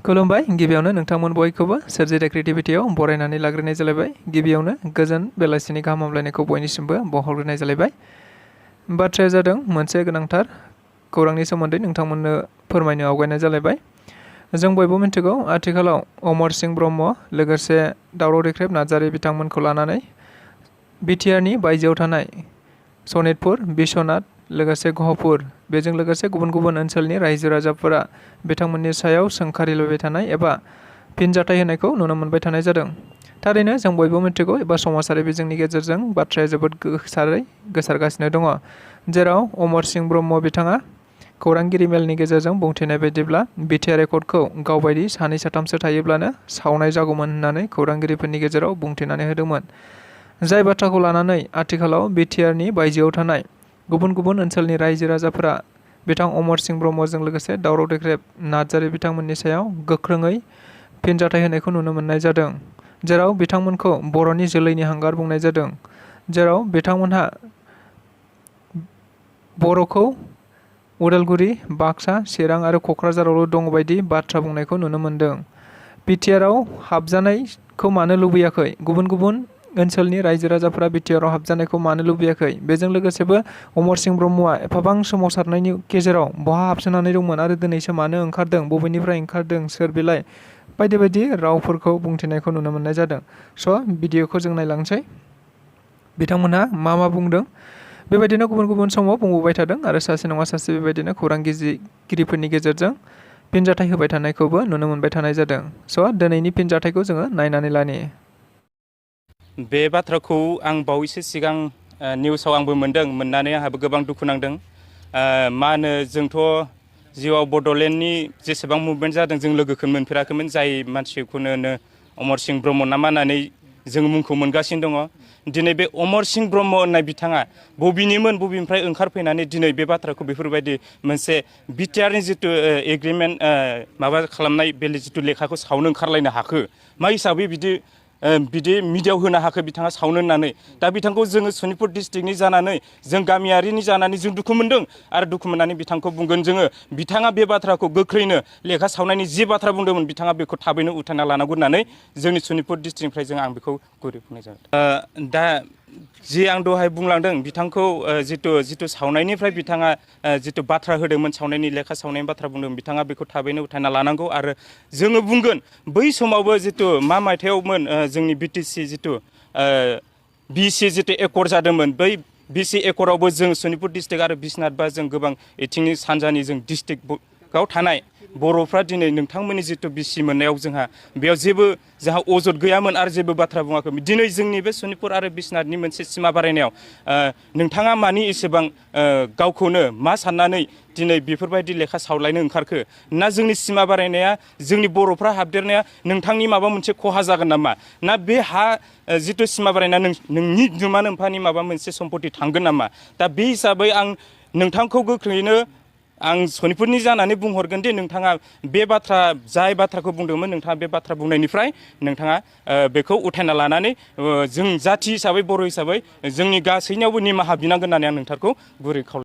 खुलुमबाय गिबियावनो नोंथांमोन बयखौबो सोरजि द क्रिएटिविटीआव बरायनानै लाग्रोनाय जालायबाय। गिबियावनो गोजोन बेलासिनि गाहाम हामलायनायखौ बयनिसिमबो बावहरग्रोनाय जालायबाय। बाथ्राया जादों मोनसे गोनांथार खौरांनि सोमोन्दै नोंथांमोननो फोरमायनो आवगायनाय जालायबाय। जों बयबो मिथिगौ आथिखालाव अमर ब्रह्म लोगोसे दावराव देख्रेब नार्जारी बिथांमोनखौ लानानै बिटिआरनि बायजोआव थानाय सनितपुर, बिश्वनाथ लोगोसे गहपुर बेजों लोगोसे गुबुन गुबुन ओनसोलनि रायजो राजाफोरा बिथांमोननि सायाव सोंखारिलुबाय थानाय एबा फिनजाथाय होनायखौ नुनो मोनबाय थानाय जादों। थारैनो जों बयबो मिथिगौ एबा समाजारि बिजोंनि गेजेरजों बाथ्राया जोबोद गोसारगासिनो दङ, जेराव अमर ब्रह्म बिथाङा खौरांगिरि मेलनि गेजेरजों बुंथिनाय बायदिब्ला बिटिआर रेकर्डखौ गावबायदि सानै साथामसो थायोब्लानो सावनाय जागौमोन होननानै खौरांगिरिफोरनि गेजेराव बुंथिनानै होदोंमोन। जाय बाथ्राखौ लानानै आथिखालाव बिटिआरनि बायजोआव थानाय गुबुन गुबुन ओनसोलनि रायजो राजाफोरा बिथां अमर ब्रह्मजों लोगोसे दावराव देख्रेब नार्जारी बिथांमोननि सायाव गोख्रोङै फिनजाथाय होनायखौ नुनो मोननाय जादों, जेराव बिथांमोनखौ बर'नि जोलैनि हांगार बुंनाय जादों, जेराव बिथांमोनहा बर'खौ उदालगुरि, बाक्सा, चिरां आरो क'क्राझारावल' दङ बायदि बाथ्रा बुंनायखौ नुनो मोन्दों। बिटिआरआव हाबजानायखौ मानो लुबैयाखै, गुबुन गुबुन ओनसोलनि रायजो राजाफोरा बिटिआरआव हाबजानायखौ मानो लुबैयाखै, बेजों लोगोसेबो अमर ब्रह्मआ एफाबां सोमावसारनायनि गेजेराव बहा हाबसोनानै दंमोन आरो दिनैसो मानो ओंखारदों, बबेनिफ्राय ओंखारदों, सोर बिलाय, बायदि बायदि रावफोरखौ बुंथिनायखौ नुनो मोननाय जादों। भिडिअखौ जों नायलांसै बिथांमोनहा मा बुंदों। बेबायदिनो गुबुन गुबुन समाव बुंबोबाय थादों आरो सासे नङा सासे बेबायदिनो खौरांगिरिफोरनि गेजेरजों फिनजाथाय होबाय थानायखौबो नुनो मोनबाय थानाय जादों। दिनैनि फिनजाथायखौ जोङो नायनानै लानि। बे बाथ्राखौ आं बावैसो सिगां निउसाव आंबो मोननानै आंहाबो गोबां दुखु नांदों। मा होनो जोंथ' जिउआव बड'लेण्डनि जेसेबां मुभमेन्ट जादों जों लोगोखौनो मोनफेराखैमोन, जाय मानसिखौनो अमर ब्रह्म ना मानानै जों मुंखौ मोनगासिनो दङ। दिनै बे अमर ब्रह्म होननाय बिथाङा बबेनिफ्राय ओंखारफैनानै दिनै बे बाथ्राखौ बेफोरबायदि मोनसे बिटिआरनि जिथु एग्रिमेन्ट माबा खालामनाय बे जिथु लेखाखौ सावनो ओंखारलायनो हाखो, मा हिसाबै बिदि मिडियायाव होनो हाखो बिथाङा सावनो होननानै। दा बिथांखौ जोङो सनितपुर डिस्ट्रिक्टनि जानानै जों गामियारिनि जानानै जों दुखु मोनदों आरो दुखु मोननानै बिथांखौ बुंगोन जोङो बिथाङा बे बाथ्राखौ गोख्रैनो लेखा सावनायनि जि बाथ्रा बुंदोंमोन बिथाङा बेखौ थाबैनो उथायना लानांगौ होननानै जोंनि सनितपुर डिस्ट्रिक्टनिफ्राय आं बेखौ गुरै बुंनाय जाबाय। दा जि आं दहाय बुंलांदों बिथांखौ जिथु सावनायनिफ्राय बिथाङा जिथु बाथ्रा होदोंमोन, सावनायनि लेखा सावनायनि बाथ्रा बुंदोंमोन, बिथाङा बेखौ थाबैनो उथायना लानांगौ। आरो जोङो बुंगोन बै समावबो जिथु मा मायथाइयावमोन जोंनि बिटिसि जिथु बिसि जिथु एकर्ड जादोंमोन, बै बिसि एकर्डआवबो जों सनितपुर डिस्ट्रिक्ट आरो बिश्वनाथ बा जों गोबां इथिंनि सानजानि जों डिस्ट्रिक्टआव थानाय बर'फ्रा दिनै नोंथांमोननि जिथु बिसि मोननायाव बेयाव जेबो अजद गैयामोन आरो जेबो बाथ्रा बुङाखैमोन। दिनै जोंनि बे सनितपुर आरो बिश्वनाथनि मोनसे सिमा बारायनायाव नोंथाङा मानि एसेबां गावखौनो मा साननानै दिनै बेफोरबायदि लेखा सावलायनो ओंखारखो, ना जोंनि सिमा बारायनाया जोंनि बर'फ्रा हाबदेरनाया नोंथांनि माबा मोनसे खहा जागोन नामा, ना बे हा जिथु सिमा बारायना नोंनि जुमा नोम्फानि माबा मोनसे सम्पति थांगोन नामा। दा बे हिसाबै आं नोंथांखौ गोख्रैनो आं सनितपुरनि जानानै बुंहरगोन दि नोंथाङा बे जाय बाथ्राखौ बुंदोंमोन नोंथाङा बे बाथ्रा बुंनायनिफ्राय नोंथाङा बेखौ उथायना लानानै जों जाथि हिसाबै बर' हिसाबै जोंनि गासैनियावबो निमाहा बिनांगोन होननानै आं नोंथांखौ गुरै खावलायो।